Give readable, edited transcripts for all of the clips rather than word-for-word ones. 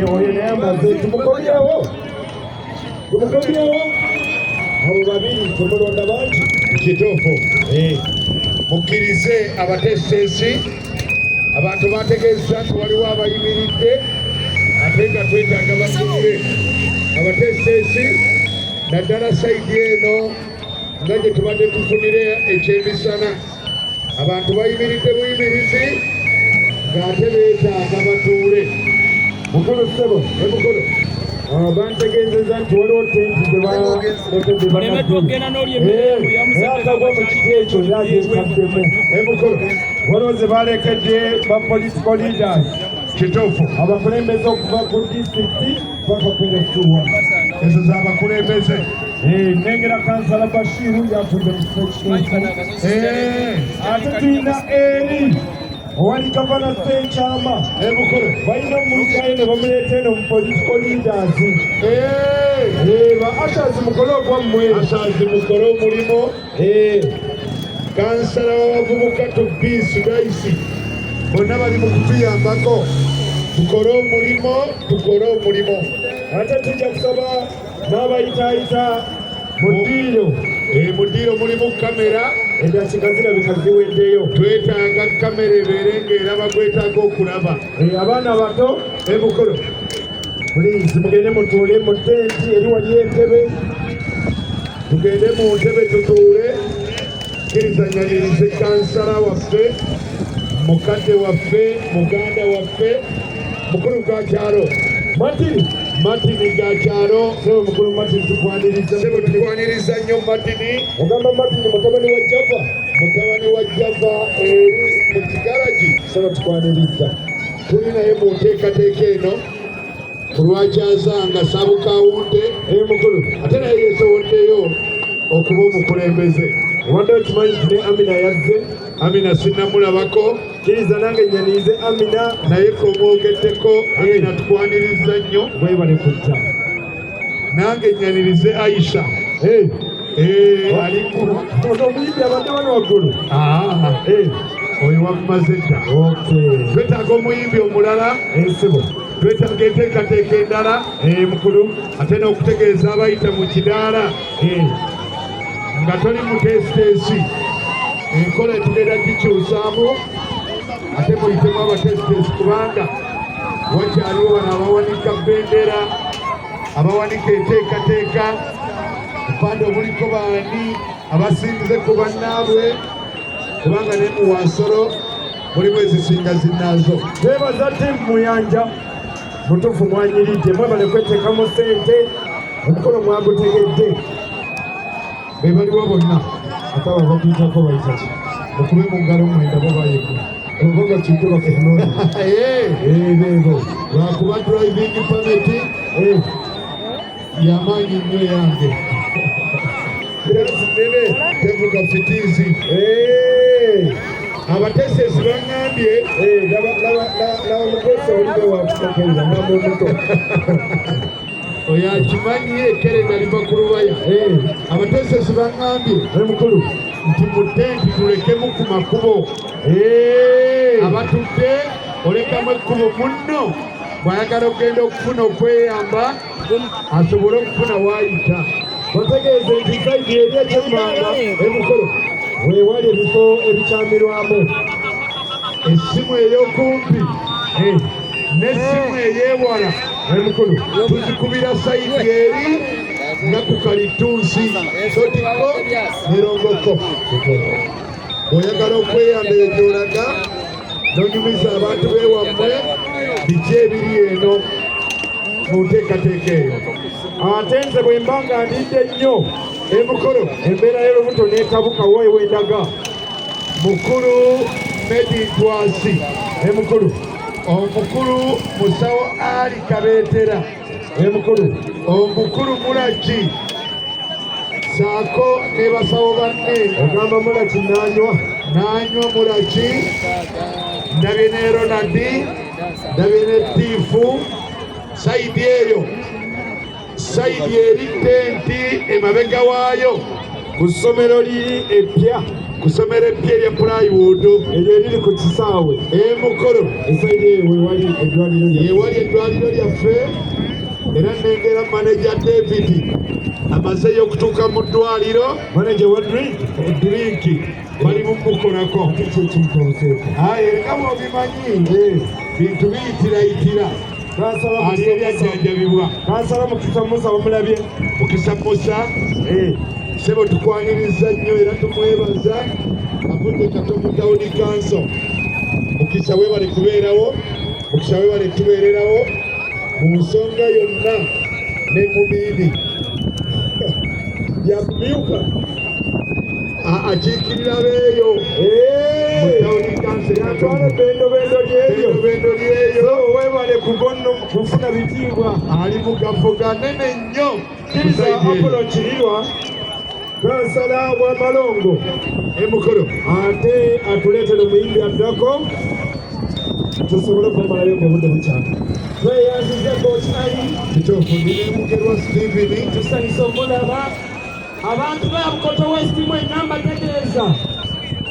Oyo naye amaze tumukomyewo, tumukomyewo. Abo babiri temulonda bangi. Kituufu. Mukkirize abateesiteesi. Abantu bategeeza nti waliwo abayimiridde ate nga twetaaga batuule. Abateesiteesi, naddala side eno nga gye tubadde tufunire ekyemisana, abantu bayimiridde buyimirizi ng'ate beetaaga batuule. Mukulu, ssebo. Emukolo. Bantegeezeza nti waliwo tenti ze balekedde. Naye atagwa mu kiti ekyo yagyetaddemu. Emukolo. Waliwo ze balekedde ba political leaders. Kituufu. Abakulembeze okuva ku disitulikiti paka ku LC1. Ezo z'abakulembeze. Nnengera kansala Bashiru yatudde mu kifo ekituufu. Ate tulina eri owali gavana Ssenkyama. Emukolo. Balina omujjayo ne bamuleeta eno mu political leaders. Ba ushers, mukole ogwammwe. Ushers, mukole omulimu. Kansala w'abavubuka to biisi gaisi bonna bali mu kutuyambako. Tukole omulimu, tukole omulimu. Ate tujja kusaba n'abayitaayita mu ddiiro. Mu ddiiro mulimu kamera. Eddakiika zirabika ziweddeyo. Twetaaga kamera ebeere ng'eraba gwetaaga okulaba. Abaana bato. Emukolo. Please, mugende mutuule mu tenti eri wali entebe. Tugende mu ntebe tutuule. Kkirizanyanirize kansala waffe, mukadde waffe, muganda waffe, mukulu Gakyalo. Martin. Martin Gakyalo. Sebo mukulu Martin, tukwaniriza. Sebo, tukwaniriza nnyo, Martin. Ogamba Martin mutabani wa Java? Mutabani wa Java eri mu kigaragi. Sebo, tukwaniriza. Tuli naye mu nteekateeka eno ku lwakyazanga sabukawunte. Mukulu. Ate naye yeesowoddeyo okuba omukulembeze. Obadde okimanyi nti ne Amina yazze? Amina sinnamulabako. Kkiriza nange nyanirize Amina. Naye komwogeddeko, Amina, tukwaniriza nnyo. Mwebale kujja. Nange nyanirize Aisha. Ali ku Ono omuyimbi abadde wano waggulu. Ah, oyo wamumaze dda. Twetaaga omuyimbi omulala. Ensibo. Twetaaga enteekateeka endala. Mukulu. Ate n'okutegeeza abayita mu kidaala nga toli muteesiteesi, enkola etugenda gikyusaamu, ate muyitemu abateesiteesi, kubanga wakyaliwo bano abawanika bendera, abawanika enteekateeka, bupande obuliko baani abasingize ku bannaabwe, kubanga ne mu wansolo mulimu ezisinga zinnaazo. Twebaza ttiimu Muyanja. Mutuufu, mwanyiridde, mwebale kweteekamu ssente, omukolo mwagutegedde. Be baliwo bonna. Ate abo bakuyitako bayita ki? Mukube mu ngalo mwenda bo bayeko. Oba bakiike bakunoonye. Beebo. Lwakuba driving permit yamaanyi nnyo yange nene tevuga fitiizi. Abatesesi baŋŋambye. Laba mukozi olibe wakusekerera namuomuto. Oyo akimanyi ekere naliva ku lubaya. Abatesesi baŋŋambye Mukulu. nti mu tenti tulekemu ku makubo. Abatudde olekamu ekkubo, munno bw'ayagala okugenda okufuna okweyamba asobole okufuna waayita. Bategeeze nti side eri ekyemmanga Emukolo. Weewali ebifo ebikyamirwamu. Essimu ey'okumpi n'essimu ey'ewala Emukulu tuzikubira sayidi eri nga ku kalitunsi sotiko nerongoko. Bw'oyagala okweyamba eyo gy'olaga n'onyumiza abantu beewammwe biki ebiri eno mu nteekateeka eyo. Ate nze bwe mba nga ndidde nnyo Emukolo embeera y'olubuto n'etabuka weewendaga. Mukulu Medi Ntwasi, Emukulu omukulu Musawo Ali Kabeetera, Emukulu omukulu Mulaki saako ne basawo banne. Ogamba Mulaki nanywa? Nanywa Mulaki, ndabye ne Ronald, ndabye ne Tiifu. Sayidi eyo, sayidi eri tenti emabega waayo ku ssomero liri eppya, ku ssomero eppya erya plywood eryo eriri ku kisaawe Emukolo esayidi eyo wewali eddwaliro lyaffe. Yewali eddwaliro lyaffe, era nengera maneja David amazeeyo okutuuka mu ddwaliro. Manager wa drink. Drink bali mumukolako. Kiki ekimukozeeko? Aye nga bw'obimanyi, bintu biyitirayitira. Kansala Ali ebyajjanjabibwa. Kansala Mukisa Musa bamulabye. Mukisa Musa, sebo, tukwaniriza nnyo era tumwebaza, avudde Katovu Town Council. Mukisa, webale kubeerawo. Mukisa, webale tubeererawo mu nsonga yonna ne mu miini. Yakumyuka. Akiikirira beeyo mu town council. Yatwala ebbendobendo lyeryo. Bendo lyeyo. So webale kugonno kufuna bitiibwa. Ali mu gafo ganene nnyo. Kkiriza Apollo Kirirwa, kansala w'Amalongo, Emukolo ate atuleetere omuyimbi addako tusobole okumalayo ng'obudde bukyali. Tweyanziza Coach Ali. Kituufu, ndinemugerwa Steven. Tusanyusa omulaba. Abantu ba Bukoto West mwenna, mbategeeza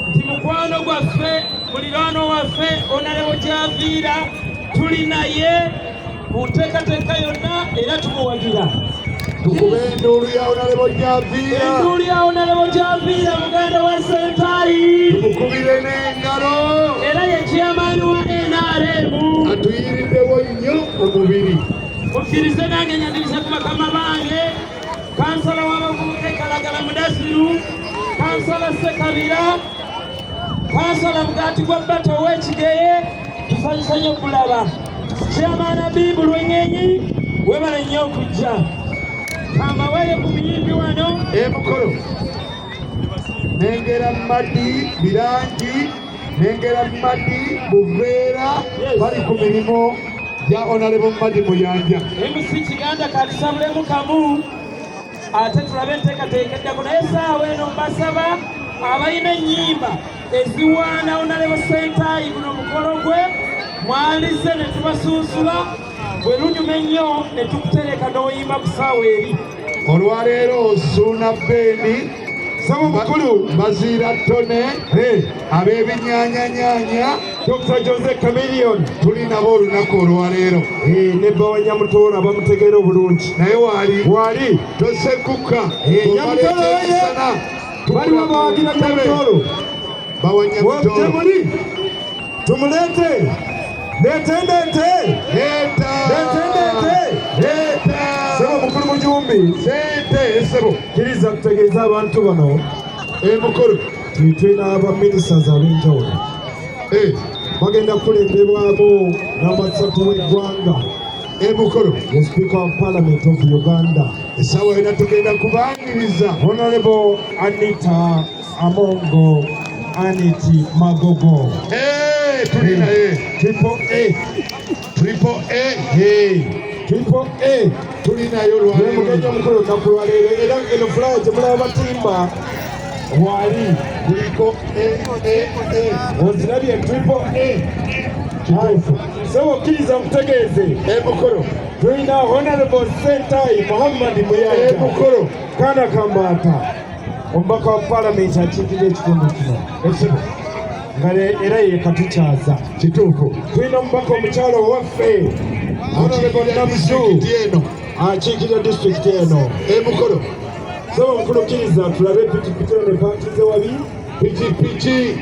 nti mukwano gwaffe, muliraano waffe Honourable Gyaviira tuli naye mu nteekateeka yonna era tumuwagira. Tukube enduulu ya Honourable Gyaviira. Enduulu ya Honourable Gyaviira, muganda wa Sentayi. Tumukubire n'engalo. Era ye chairman wa NRM. Atuyiriddewo nnyo omubiri. Mukkirize nange nyanirize ku bakama bange, kansala w'abavubuka e Kalagala Mudasiru, kansala Sekabira, kansala Mugaati gwa Bata ow'Ekigeye. Tusanyusa nnyo okulaba chairman Abibu Lwengenyi, webale nnyo okujja. Kambaweeyo ku muyimbi wano. Emukolo nengera Madi Birangi, nengera Madi Buveera, bali ku mirimu gya Honourable Madi Muyanja. MC Kiganda katusabulemu kamu ate tulabe enteekateeka eddako, naye essaawa eno mbasaba abalina ennyimba eziwaana Honourable Sentayi, guno mukolo gwe mwalize ne tubasunsula, bwe lunyuma ennyo ne tukutereka n'oyimba ku ssaawa eri. Olwaleero Suuna Beeni. Sabo mukulu. Baziira Tone, ab'ebinyaanyanyanya. Dr Jose Chameleone. Tuli nabo olunaku olwaleero. Ne bba Nyamutoolo abamutegeera obulungi. Naye waali. Waali. Tosekuka. Nyamutoolo oye! Baliwo abawagira Nyamutoolo. Bawa Nyamutoolo. Temuli tumuleete, leete, ndeete. Leeta. Leete, ndeete. Leeta. Sebo mukulu Mujumbi. Sente esebo. Kkiriza tutegeeze abantu bano Emukolo tulina abaminisiters ab'enjawulo bagenda kukulembebwamu namba 3 w'eggwanga, Emukolo the Speaker of Parliament of Uganda, essaawa yona tugenda kubaniriza Honorable Anita Amongo Aniti Magogo. Tuli naye. Triple A. Triple A. Hey, Triple A. Tuli naye. Ye mugenyi Olwaleero omukulu olunaku lwaleero, era eno flyer gyemulaba batimba waali kuliko A A A. Ozirabye Triple A. Kituufu. Sebo, kkiriza nkutegeeze Emukolo tulina Honorable Sentayi Muhammad Muyanja Emukolo Kana Kambaata, omubaka wa palamenti akiikirira ekitundu kino Esebo. nga era ye katukyaza. Kituufu. Tulina omubaka omukyalo owaffe Honorable Namzu Disitulikiti eno. Akiikirira disitulikiti eno. Emukolo Sebo mukulu, kkiriza tulabe pikipiki eno epakize wabi. Pikipiki.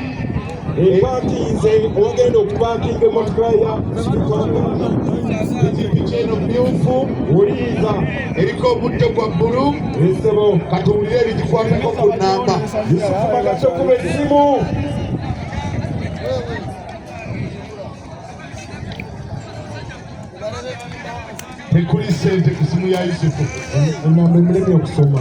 Epakinze owagenda okupakinga emmotoka ya sipiika. Pikipiki eno myufu. Wuliriza. Eriko obutto gwa bbulu. Esebo. Katuwulire ebigikwatako ku nnamba. Yusufu Magaso, kuba essimu. Tekuli ssente ku simu ya Yusufu. Enamba emulemye okusoma.